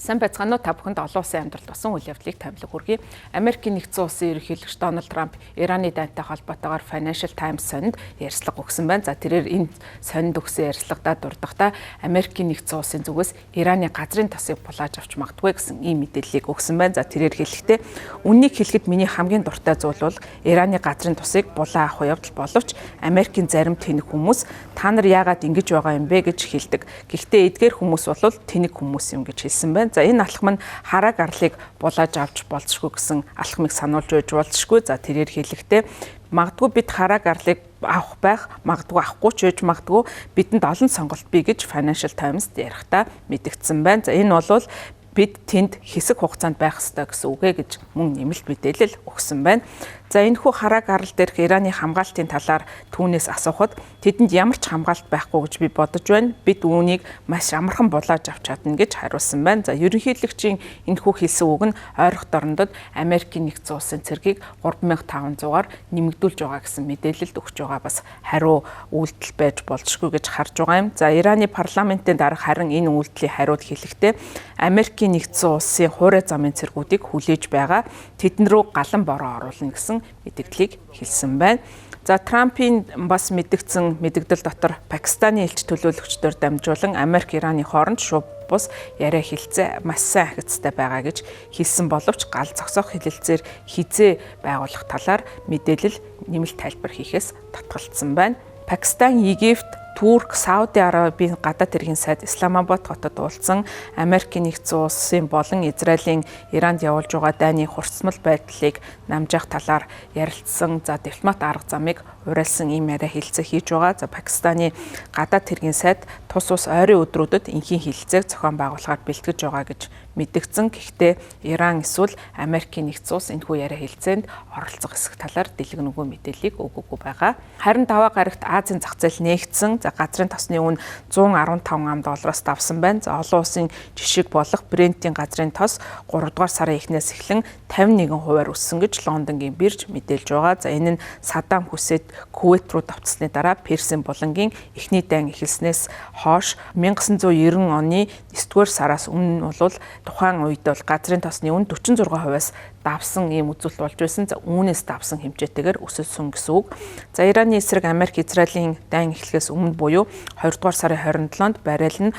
Сайн байцгаана уу, та бүхэнд олон улсын амьдралд болсон үйл явдлыг томилог хүргэе. Америкийн нэгдсэн улсын ерөнхийлөгч Дональд Трамп Ираны дайнтай холбоотойгоор Financial Times сонинд ярилцлага өгсөн байна. За, тэрээр энэ сонинд өгсөн ярилцлагадаа дурдахдаа Америкийн нэгдсэн улсын зүгээс Ираны газрын тосыг булааж авч магадгүй гэсэн ийм мэдээллийг өгсөн байна. За, тэрээр хэлэхдээ: "Үнэнийг хэлэхэд миний хамгийн дуртай зүйл бол Ираны газрын тосыг булаа авах явдал боловч Америкийн зарим тэнэг хүмүүс та нар яагаад ингэж байгаа юм бэ гэж хэлдэг. Гэхдээ эдгээр хүмүүс бол тэнэг хүмүүс юм" гэж хэлсэн байна. За, энэ алхам нь хараа гарлыг булааж авч болзошгүй гэсэн алхмыг сануулж байж болзошгүй. За, тэрээр хэлэхдээ магадгүй бид хараа гарлыг авах байх, магадгүй авахгүй ч байж магадгүй, бидэнд олон сонголт бий гэж Financial Times-д ярихдаа мэдэгдсэн байна. За, энэ бол бид тэнд хэсэг хугацаанд байх ёстой гэсэн үг ээ гэж мөн нэмэлт мэдээлэл өгсөн байна. За, энэхүү хараа гарал дээрх Ираны хамгаалтын талаар түүнээс асуухад тэдэнд ямар ч хамгаалт байхгүй гэж би бодож байна. Бид үүнийг маш амархан булааж авч чадна гэж хариулсан байна. За, ерөнхийлөгчийн энэхүү хэлсэн үг нь ойрох дорнодод Америкийн нэгдсэн улсын цэргийг 3500-аар нэмэгдүүлж байгаа гэсэн мэдээлэлд өгч байгаа бас хариу үйлдэл байж болзошгүй гэж харж байгаа юм. За, Ираны парламентын дарга харин энэ үйлдэлийн хариуд хэлэхдээ Америкийн нэгдсэн улсын хуурай замын цэргүүдийг хүлээж байгаа. Тэдэн рүү галан бороо оруулна гэсэн мэдэгдлийг хэлсэн байна. За, Трампын бас мэдэгдсэн мэдэгдэл дотор Пакистаны элч төлөөлөгчдөр дамжуулан Америк Ираны хооронд шувуу бус яриа хэлцээ маш сайн ахицтай байгаа гэж хэлсэн боловч гал зогсоох хэлэлцээр хэзээ байгуулах талаар мэдээлэл нэмэлт тайлбар хийхээс татгалцсан байна. Пакистан, Египт, Турк, Сауди Арабийн гадаад хэргийн сайд Исламабад хотод уулзсан Америкийн нэгдсэн улсын болон Израилийн Иранд явуулж байгаа дайны хурцсмал байдлыг намжаах талаар ярилцсан. За, дипломат арга замыг уриалсан ийм яриа хэлцээ хийж байгаа. За, Пакистаны гадаад хэргийн сайд тус ус ойрын өдрүүдэд энхийн хэлэлцээг зохион байгуулахаар бэлтгэж байгаа гэж мэдэгдсэн. Гэхдээ Иран эсвэл Америкийн нэгдсэн улс энэхүү яриа хэлцээнд оролцох хэсэг талаар дэлгэрэнгүй мэдээллийг өгөөгүй байгаа. Харин даваа гарагт Азийн зах зээл нээгдсэн. За, газрын тосны үн 115 ам доллароос давсан байна. За, олон улсын жишиг болох Брентийн газрын тос 3 дугаар сарын эхнээс эхлэн 51%-аар өссөн гэж Лондонгийн бирж мэдээлж байгаа. За, энэ нь Саддам Хүсейн Кувейт руу давтсны дараа Персийн булангийн эхний дайн эхэлснээс хойш 1990 оны 9 дугаар сараас өмнө бол тухайн үед бол газрын тосны үн 46%-аас давсан ийм үзүүлэлт болж байсан. За, үүнээс давсан хэмжээтэйгээр өсөлсөн гэсэн үг. За, Ираны эсрэг Америк Израилийн дайн эхлэхээс өмнө буюу 2 дугаар сарын 27-нд баррел нь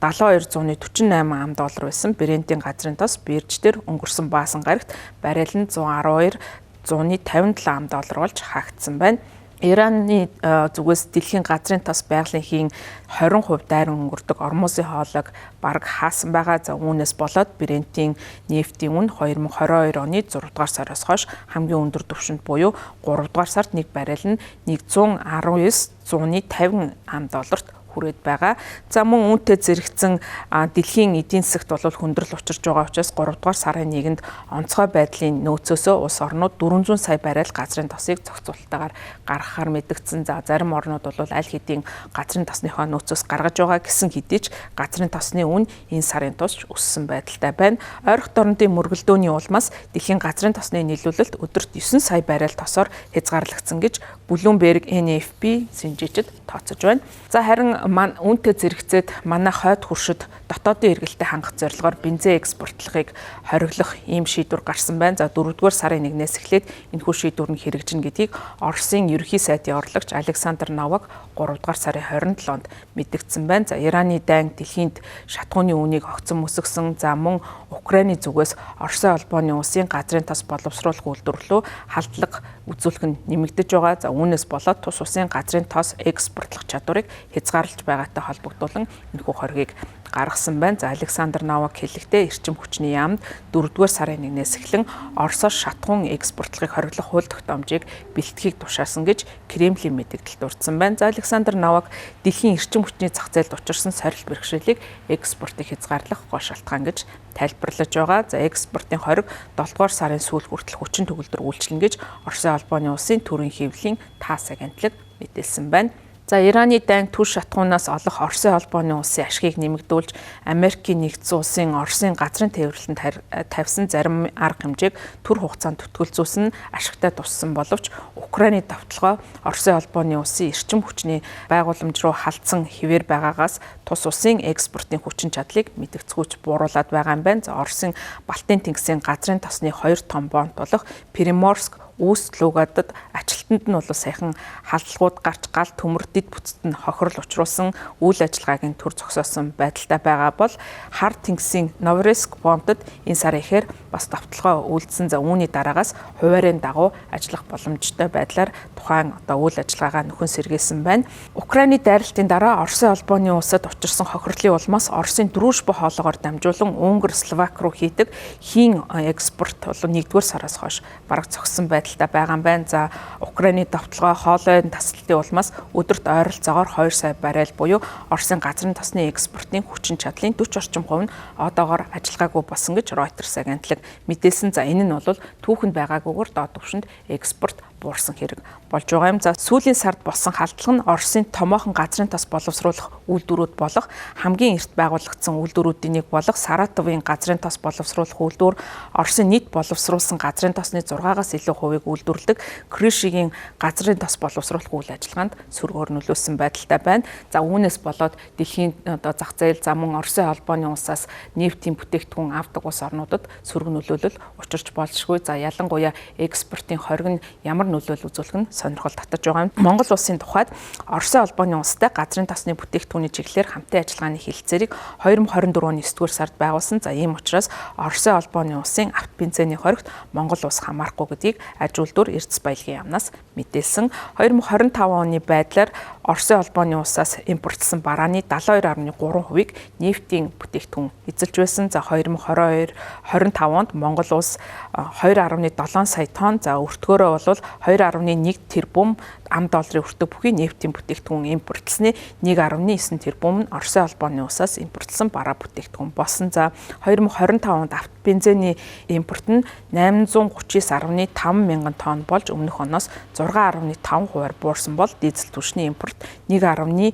72.48 ам доллар байсан. Брентийн газрын тос бирж дээр өнгөрсөн баасан гарагт баррел нь 112.57 ам доллар болж хаагдсан байна. Ираны зүгээс дэлхийн газрын тос байгалийн хийн 20% дайран өнгөрдөг Ормузын хоолойг бараг хаасан байгаа. За, үүнээс болоод Брентийн нефтийн үн 2022 оны 6 дугаар сараас хойш хамгийн өндөр түвшинд буюу 3 дугаар сард нэг баррел нь 119.50 ам долларт хүрээд байгаа. За, мөн үүнтэй зэрэгцэн дэлхийн эдийн засагт бол хүндрэл учирч байгаа учраас 3 дугаар сарын 1-нд онцгой байдлын нөөцөөсөө улс орнууд 400 сая баррел газрын тосыг зохицуултаагаар гаргахаар мэдэгдсэн. За, зарим орнууд бол аль хэдийн газрын тосныхоо нөөцөөс гаргаж байгаа гэсэн хэдий ч газрын тосны үн энэ сарын турш өссөн байдалтай байна. Ойрох дорнодын мөргөлдөөний улмаас дэлхийн газрын тосны нийлүүлэлт өдөрт 9 сая баррел тосоор хязгаарлагдсан гэж Bloomberg NFP сэнжээчид тооцож байна. За, харин үүнтэй зэрэгцээд манай хойд хөршид дотоодын эргэлтэд хангах зорилгоор бензин экспортлохыг хориглох ийм шийдвэр гарсан байна. За, 4-р сарын 1-ээс эхлээд энэхүү шийдвэр нь хэрэгжинэ гэдгийг Оросын ерөнхий сайдын орлогч Александр Новак 3-р сарын 27-нд мэдэгдсэн байна. За, Ираны дайн дэлхийн шатахууны үнийг огцон мөсгсөн. За, мөн Украины зүгээс Оросын холбооны улсын газрын тос боловсруулах үйлдвэр рүү халдлага үзүүлэх нь нэмэгдэж байгаа. За, үүнээс болоод тус улсын газрын тос экспортлох чадварыг хязгаарлаж байгаатай холбогдуулан энэхүү хоригыг гаргасан байна. За, Александр Новак хэлэхдээ эрчим хүчний яамд 4-р сарын 1-ээс эхлэн Оросоос шатахуун экспортлохыг хориглох хууль тогтоомжийг бэлтгэхийг тушаасан гэж Кремлийн мэдэгдэлд дурдсан байна. За, Александр Новак дэлхийн эрчим хүчний зах зээлд учирсан сорилт бэрхшээлийг экспортыг хязгаарлах гол шалтгаан гэж тайлбарлаж байгаа. За, экспортын хориг 7 дугаар сарын сүүл хүртэл хүчин төгөлдөр үйлчилнэ гэж Оросын холбооны улсын төрийн хэвлэлийн ТАСС агентлаг мэдээлсэн байна. За, Ираны дайн түр шатхуунаас олох Оросын холбооны улсын ашгийг нэмэгдүүлж, Америкийн нэгдсэн улсын Оросын газрын тээвэрлэлтэнд тавьсан зарим арга хэмжээг түр хугацаанд түтгэлзүүлсэн нь ашигтай туссан боловч Украины довтолгоо Оросын холбооны улсын эрчим хүчний байгууламж руу халдсан хэвээр байгаагаас тус улсын экспортын хүчин чадлыг мэдэгцгүйч бууруулад байгаа юм байна. За, Оросын Балтийн тэнгисийн газрын тосны хоёр том боонт болох Приморск, Үүс Лугадад ачлалтанд нь бол саяхан халдлагууд гарч, гал төмөр дэд бүтцэд нь хохирол учруулсан үйл ажиллагааг нь түр зогсоосон байдалтай байгаа бол Хар тэнгисийн Новоросийск боомтод энэ сар ихээр бас довтолгоо үйлдсэн. За, үүний дараагаас хуваарийн дагуу ажиллах боломжтой байдлаар тухайн одоо үйл ажиллагаагаа нөхөн сэргээсэн байна. Украины дайралтын дараа Оросын холбооны улсад учирсан хохирлын улмаас Оросын Дружба хоолоогоор дамжуулан Унгар, Словак руу хийдэг хийн экспорт бол 1-р сараас хойш бараг зогссон байдалтай байгаа юм байна. За, Украины довтолгоо, хоолойн таслалтын улмаас өдөрт ойролцоогоор 2 сая баррел буюу Оросын газрын тосны экспортын хүчин чадлын 40 орчим хувь нь одоогоор ажиллагаагүй болсон гэж Reuters агентлаг мэдээлсэн. За, энэ нь бол түүхэнд байгаагүйгээр доод түвшинд экспорт буурсан хэрэг болж байгаа юм. За, сүүлийн сард болсон халдлага нь Оросын томоохон газрын тос боловсруулах үйлдвэрүүд болох, хамгийн эрт байгуулагдсан үйлдвэрүүдийн нэг болох Саратовын газрын тос боловсруулах үйлдвэр, Оросын нийт боловсруулсан газрын тосны 6-аас илүү хувийг үйлдвэрлэдэг Кришигийн газрын тос боловсруулах үйл ажиллагаанд сөргөөр нөлөөлсөн байдалтай байна. За, үүнээс болоод дэлхийн одоо зах зээл, за мөн Оросын холбооны улсаас нефтийн бүтээгдэхүүн авдаг улс орнуудад сөрөг нөлөөлөл учирч болшгүй. За, ялангуяа экспортын хориг нь ямар нөлөөлөл үзүүлэх нь сонирхол татаж байгаа юм. Монгол улсын тухайд Оросын холбооны улстай газрын тосны бүтээгдэхүүний чиглэлээр хамтын ажиллагааны хэлэлцээрийг 2024 оны 9-р сард байгуулсан. За, ийм учраас Оросын холбооны улсын автобензиний хоригт Монгол улс хамаарахгүй гэдгийг аж үйлдвэр Эрдэс баялагын яамнаас мэдээлсэн. 2025 оны байдлаар Оросын холбооны улсаас импортлсон барааны 72.3%-ийг нефтийн бүтээгдэхүүн эзэлж байсан. За, 2022 25 онд Монгол улс 2.7 сая тонн, за өртгөөрөө бол 2.1 тэрбум ам долларын өртөг бүхий нефтийн бүтээгдэхүүн импортлсны 1.9 тэрбум нь Оросын холбооны улсаас импортлсон бараа бүтээгдэхүүн болсон. За, 2025 онд автобензиний импорт нь 839.5 мянган тонн болж өмнөх оноос 6.5 хувиар буурсан бол дизель түлшний импорт 1.9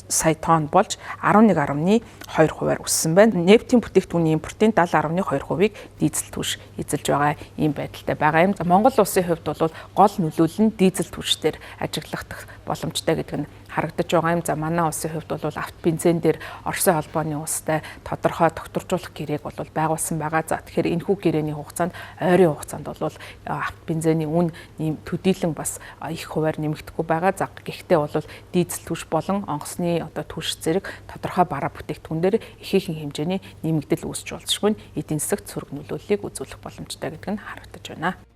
сая тонн болж 11.2 хувиар өссөн байна. Нефтийн бүтээгдэхүүний импортын 70.2 хувийг дизель түлш эзэлж байгаа ийм байдалтай байгаа юм. Монгол улсын хувьд бол гол нөлөөлөл нь дизель түлш дээр ажиглах боломжтой гэдэг нь харагдаж байгаа юм. За, манай улсын хувьд бол автобензин дээр Оросын холбооны улстай тодорхой докторжуулах гэрээг бол байгуулсан байгаа. За, тэгэхээр энэхүү гэрээний хугацаанд, ойрын хугацаанд бол автобензиний үн төдийлөн бас их хувиар нэмэгдэхгүй байгаа. За, гэхдээ бол дизель түлш болон онгоцны одоо түлш зэрэг тодорхой бараа бүтээгдэхүүн дээр ихээхэн хэмжээний нэмэгдэл үүсч болзошгүй нь эдийн засагт сөрөг нөлөөллийг үзүүлэх боломжтой гэдэг нь харагдаж байна.